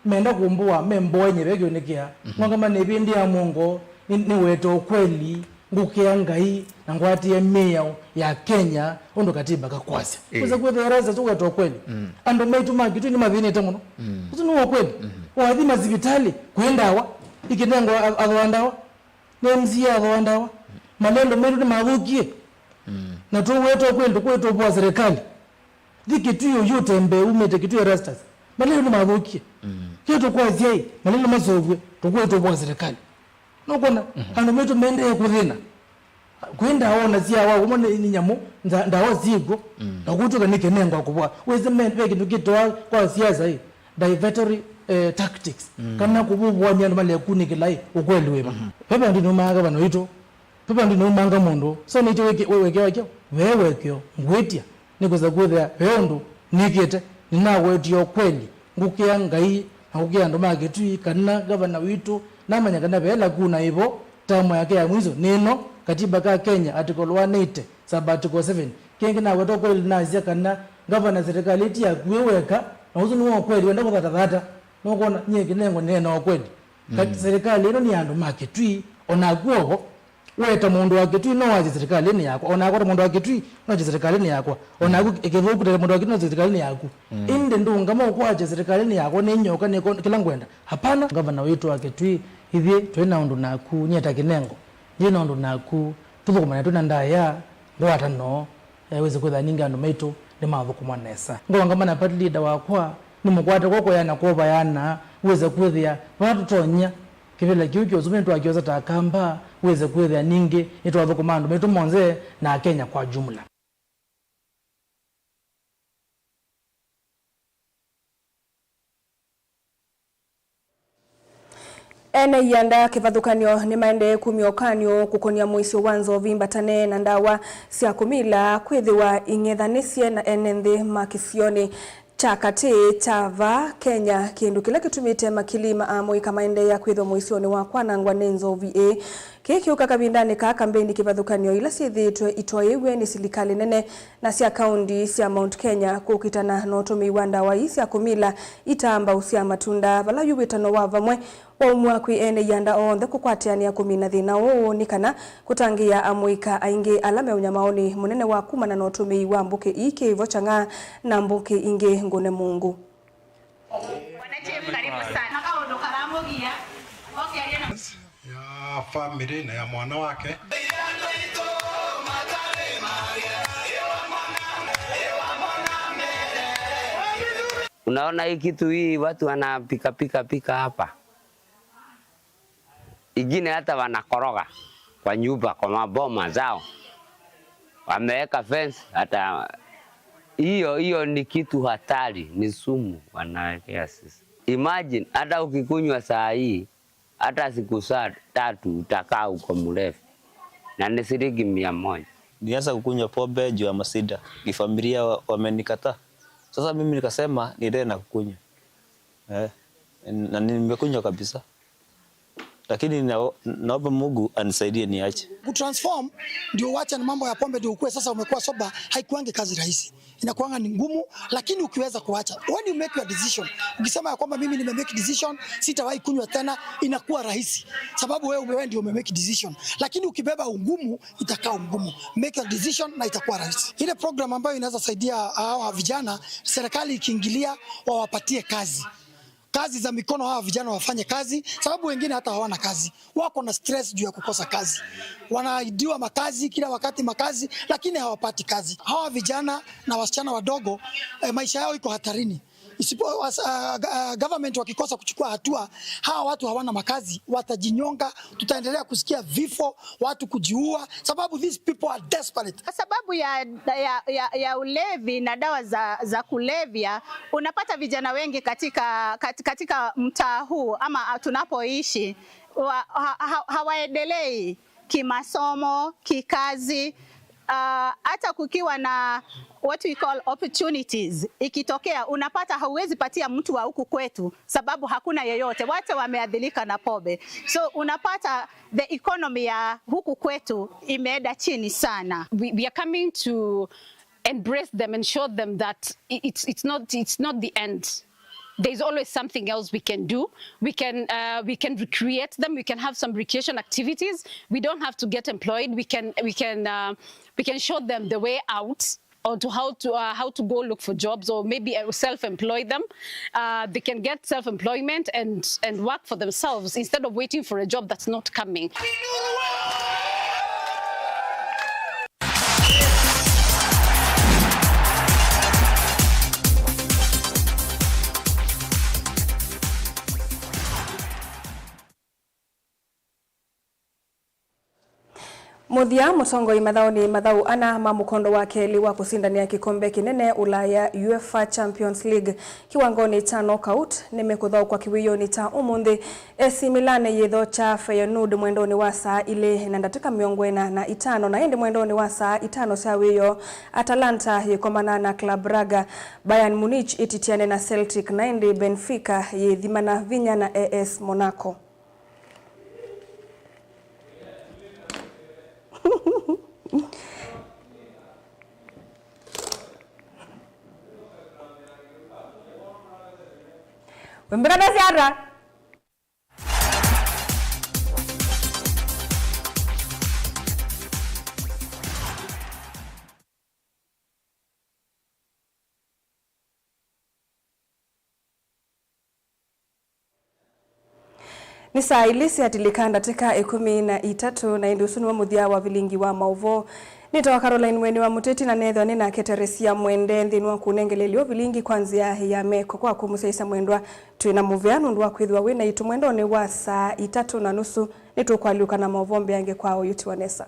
Menda kũmbũa, memboe nyie ve kĩũnĩkĩa. Mhm. Ngongama na ĩvĩndĩ ya mũongo, nĩ, nĩweta ũkweli, ngũkĩa Ngai, na ngwatĩe mĩao ya Kenya, ũndũ katiba kakwasya. Ĩĩ. Wĩsa kwĩthĩa Erastus ũweta ũkweli. Mm. Andũ maitũ ma Kitui nĩmathĩnĩte mũno. Mm. Ũsu nĩ ũkweli. Mhm. Wathi masivitalĩ, kwĩ ndawa, ikinengo a-, athoa ndawa, nĩ M C A athoa ndawa. Malendo maitũ nĩmathũkie. Mm. Na tũweta ũkweli, tũkwĩtũvũa serikali. Thi Kitui ũyu ũtembee umĩte Kitui Erastus. Malĩlo nĩmathũkie. Mm. Kĩu tũkwasya ĩ, malĩlo masovw'e, tũkwĩtũvũa serikali. Nũkwona? Mhm. Andũ maitũ maendee kũthĩna. Kwĩ ndawa ona syawa, ũmwe nĩ, nĩ nyamũ, nza-, ndawa syĩkw'o, mm, na kũtw'ĩka nĩ kĩnengo kũvũa. Wĩsĩ me, ve kĩndũ kĩtawa kwa siasa ĩ, divertory, eh, tactics. Mm. Kana kũvũvũany'a andũ malekunĩkĩla ĩ, ũkweli wĩva. Mhm. Ve vandũ nĩũmaaga vano itũ, Ve vandũ nĩumanga mũndũ, so nĩkyo wĩke-, wĩ-, wĩkeo, wĩkeo, ve wĩkeo, ngwĩtya, nĩkwĩsa kwĩthĩa ve ũndũ nĩkĩte, nĩnawetie ũkweli, ngũkĩa Ngai, na ngũkĩa andũ ma Kitui, kana ngavana witũ, namanya kana ve ĩla kuna ĩvo, tamu yake ya mwiso nĩ ĩno, katiba ka Kenya, article one eighty, sub article seven. Kĩngĩ naweta ũkweli nasya kana ngavana serikali ti yaku wĩ weka, na ũsu nĩw'o ũkweli, wenda kũthatathata, nũkwona, nyie Kinengo nĩneena ũkweli. Ka-, mm, serikali ĩno nĩ ya andũ ma Kitui, o naku oho, we ta mũndũ wa Kitui no wasye serikali nĩ yakwa, o nakwa ta mũndũ wa Kitui no wasye serikali nĩ yakwa, o naku kĩthũku ta mũndũ wa Kitui no wasye serikali nĩ yaku. Mm. Ĩndĩ ndũngama ũkwasya serikali nĩ yakwa, nĩ nyoka, nĩ ko-, kĩla ngwenda. Hapana, ngavana witũ wa Kitui, ithyĩ twĩ na ũndũ naku, nyie ta Kinengo, ndĩ na ũndũ naku, tũthũkũmane twĩ na ndaĩa, ngwatano, eh, wĩse kwĩthĩa ningĩ andũ maitũ nĩmathũkũma nesa. Ngongama na party leader wakwa, nĩmũkwate kw'oko yana kwovayana, wĩse kwĩthĩa vala tũtonya, kĩvĩla kĩu kya ũsumbĩ nĩtwakyosa ta Akamba, wĩse kwĩthĩa ningĩ nĩtwathũkũma andũ maitũ monthe na Akenya kwa jumla. Ene ianda kĩvathũkany'o nĩmaendee kumya ũkany'o kũkonia mũisyo wa nzovi mbatane na ndawa sya kũmila kwĩthĩwa ing'ethanĩsye na ene nthĩ ma kĩsionĩ kya katĩ kya vaa Kenya, kĩndũ kĩla kĩtumĩte makili ma amũika maendeea kwĩthwa mũisyonĩ wa kwanangwa nĩ nzovi ĩĩ. Kĩĩ kĩũka kavindanĩ kaa kambeni kĩvathũkany'o ila syĩthĩĩtwe itwaĩĩw'e nĩ silikalĩ nene na sya kaũndi sya Mount Kenya kũkitana na ũtũmĩi wa ndawa ii sya kũmila itaa mbau sya matunda, vala yu wĩtano wa vamwe waumw'a kwĩ ene ianda onthe kũkwatĩanĩa kũmina thĩna ũũ nĩ kana kũtangĩĩa amũika aingĩ ala me ũnyamaonĩ mũnene wa kumana na ũtũmĩi wa mbũkĩ ii kĩĩvo kyang'aa na mbũkĩ ingĩ ngũne mũngũ. Wanachief, karibu sana. Kaũndũ karamũgia, oke arie na ya family na ya mwana wake. Unaona hii kitu hii, watu wanapika pika pika hapa. Ingine hata wanakoroga kwa nyumba, kwa maboma zao. Wameweka fence, hata hiyo, hiyo ni kitu hatari, ni sumu wanawekea sisi. Imagine, hata ukikunywa saa hii, hata siku saa tatu utakaa uko mrefu. Na ni shilingi mia moja. Nilianza kukunywa pombe juu ya mashida. Kifamilia wa-, wamenikataa. Sasa mimi nikasema niendelee na kukunywa. Eh, na nimekunywa kabisa. Lakini na-, naomba Mungu anisaidie niache. Kutransform ndio uache na mambo ya pombe ndio ukue sasa umekuwa sober, haikuangi kazi rahisi. Inakuanga ni ngumu, lakini ukiweza kuacha. When you make your decision, ukisema ya kwamba mimi nime make decision, sitawahi kunywa tena, inakuwa rahisi. Sababu wewe, wewe ndio ume make decision. Lakini ukibeba ugumu, itakaa ugumu. Make your decision na itakuwa rahisi. Ile program ambayo inaweza saidia hawa vijana, serikali ikiingilia, wawapatie kazi. Kazi za mikono, hawa vijana wafanye kazi, sababu wengine hata hawana kazi. Wako na stress juu ya kukosa kazi. Wanaahidiwa makazi kila wakati, makazi, lakini hawapati kazi. Hawa vijana na wasichana wadogo, eh, maisha yao iko hatarini. Isipo-, was-, ah, ga-, ah, government wakikosa kuchukua hatua, hawa watu hawana makazi, watajinyonga, tutaendelea kusikia vifo, watu kujiua, sababu these people are desperate. Kwa sababu ya, ya, ya, ya ulevi na dawa za, za kulevya, unapata vijana wengi katika, kat-, katika mtaa huu ama tunapoishi, wa-, ha-, ha-, hawaendelei kimasomo, kikazi. Ah, hata kukiwa na what we call opportunities, ikitokea, unapata hauwezi patia mtu wa huku kwetu sababu hakuna yeyote. Wote wameathirika na pombe. So unapata the economy ya huku kwetu imeenda chini sana. We, we are coming to embrace them and show them that i-, it's, it's not, it's not the end. There's always something else we can do. We can, uh, we can recreate them. We can have some recreation activities. We don't have to get employed. We can, we can, uh, we can show them the way out, or to how to, uh, how to go look for jobs, or maybe, uh, self-employ them. Uh, they can get self-employment and, and work for themselves instead of waiting for a job that's not coming. Mũthya, mũtongoi mathaũnĩ mathaũ ana ma mũkondo wa kelĩ wa kũsindanĩa kĩkombe kĩnene Ũlaya, UEFA Champions League, kĩwangonĩ kya knockout, nĩmekũthaũkwa kĩwĩonĩ kya ũmũnthĩ. AC Milan yĩthokya Feyenoord mwendonĩ wa saa ilĩ na ndatĩka mĩongo ĩna na itano, na ĩndĩ mwendonĩ wa saa itano sya wĩoo, Atalanta yĩkomana na Club Brugge, Bayern Munich ĩtitiane na Celtic, na ĩndĩ Benfica yĩthimana vinya na AS Monaco. Wĩmbĩka ndasya ata? Nĩ saa ilĩ syatilĩka ndatĩka ĩkũmi na itatũ, na ĩndĩ ũsu nĩw'o mũthya wa vilingi wa maũvoo. Nĩtawa Caroline Mweni wa Mũteti, na neethĩwa nĩ nake Teresia Mwende nthĩnĩ wa kũnengeleelya ũvilingi kwa nzĩa ya meko. Kwaku mũsyaĩĩsya mwendwa, twĩ na mũvea nũndũ wa kwĩthĩwa wĩ naitũ mwendonĩ wa saa itatũ na nusu. Nĩtũkũalyũka na maũvoo mbeange kwa ũyũ ti wa nesa.